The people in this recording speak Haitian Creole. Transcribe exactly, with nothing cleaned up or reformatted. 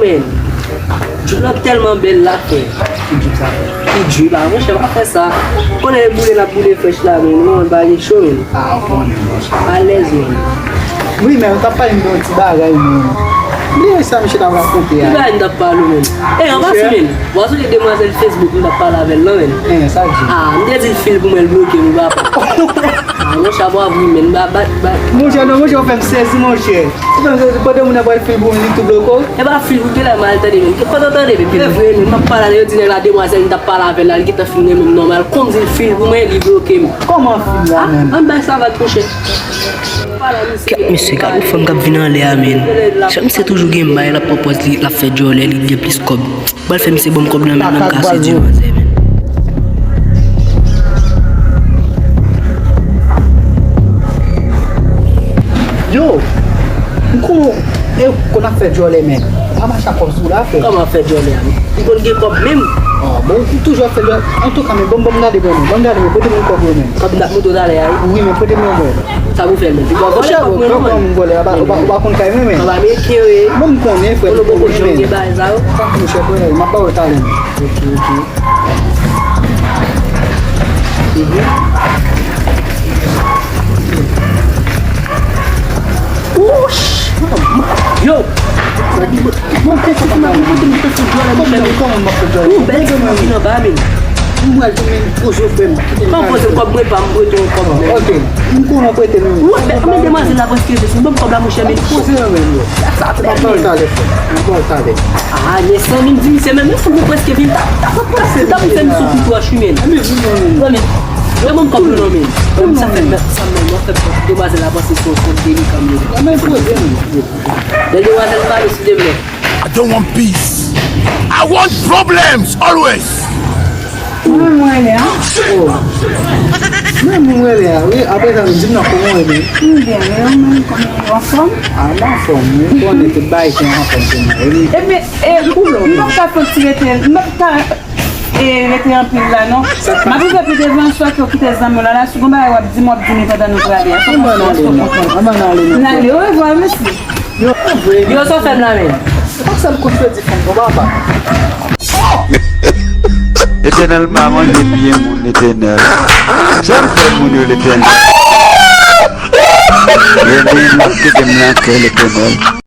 Men, djòl la tèlman bèl la, frè. Ki djòl sa, frè? Ki djòl la, monchè, pa fè sa. Konnen e boule n ap boule frèch la, men, nou, pa gen cho, men. Ah, ou konnen, monchè. Alèz, men. Wi, men, ou t ap pale m de yon ti bagay, men. Bliye sa, misye t ap rakonte a. Ki bagay m t ap pale w, men? E, an pasan, men, w a sonje demwazèl Facebook m t ap pale avè l lan, men? E, sa l di? Ah, m te di l fil pou mwen, l bloke m, papa. Ah, monchè, ap wè vre, men, ba, ba, ba. Monchè, non, monchè, ou fè m sezi, monchè. Ou fè m sezi, pandan moun ap bay fil pou mwen, li tou bloke w. E pa fil pou genlè mal tande, men. Pandan tande, men, e vre, men, m ap pale avè l, yo di nèg la, demwazèl m t ap pale avè l la, li gentan fin renmen m nòmal. Kòm di l fil pou mwen, li bloke m. Kòman fil la, men? Ah, an bay sa vag, monchè. Kèt mesye, gad yon fanm k ap vin anlè a, men. Chak misye toujou gen bay, l ap pran pòz li, l ap fè djòlè, li gen plis kòb. Pral fè misye ban m kòb nan men, nan m kase di manzè, men. Yo, m konn, e, konn ap fè djòlè, men. M ap mache ak kòb sou la, frè. Kòman ap fè djòlè a, men? Li konn gen kòb menm. Ah, bon, ou toujou ap fè djòlè. Antouka, men, bon, bon, gade, bon, bon, gade, men, prete m yon kòb, yo, men. Kòb m t ap montre w talè a, wi. Wi, men, prete m yon, mwen. Sa pou fè l, men. Pi bon, vòlè kòb mwen, non, mwen. Vòlè, ou pa, ou pa konn kay mwen, men. Anba men kè, wi. Mwen, m konnen, frè, m konnen, men. Sa, monchè, frè, m ap ba w talè, men. Ok, ok. Mhm. Wouch! Yo! Mwen, kòman m ap fè djòlè, monchè, men? Ou bèl ti moun vin anba, men. Mwen, men, poze w, frè m. Kòm poze kòb mwen pa m prete yon kòb, men. Ok. M konnen w prete m. Ou wè, men demwazèl la prèske vle, se ban m kòb la, monchè, men. Poze w, men, yo. Sa, se pa pral talè, frè. Pral talè. Ah, men san mil di misye, men, men, fòk mwen prèske vin ta, ta, ta, ta, ta, misye, misye pi pwòch, wi, men. Nan, men, ban m kòb nou, non, men. Sa fè, sa, men, mwen fè demwazèl la panse se yon kòb delikan, men. Lè demwazèl pale, silvouplè. I don't want peace. I want problems always. Mwen, mwen rele a. Oh. Mwen, mwen rele a, wi. Apre sa, di m nan kòman w rele. M byen, men ou menm, kòman w anfòm? Ah, m anfòm, wi. Konnen tout bagay ki anfòm pou mwen, wi. Epi, e, m p ap ka fè ti rete, m p ap ka, e, rete anpil la, non. M ap rive pi devan, swa ke w kite zanmi w la, la, si w gon bagay w ap di m, w ap di m pandan nou prale a. Ann ale, non. Ann ale, non. N ale, orevwa, mèsi. Yo, vre. Yo, sa w fè m la, men? Se pa sèl kout pye di fanm, non, papa. Letènèl pa manje pye moun, Letènèl. Sa m fè moun yo, Letènèl? Letènèl, kite m nan kè, Letènèl.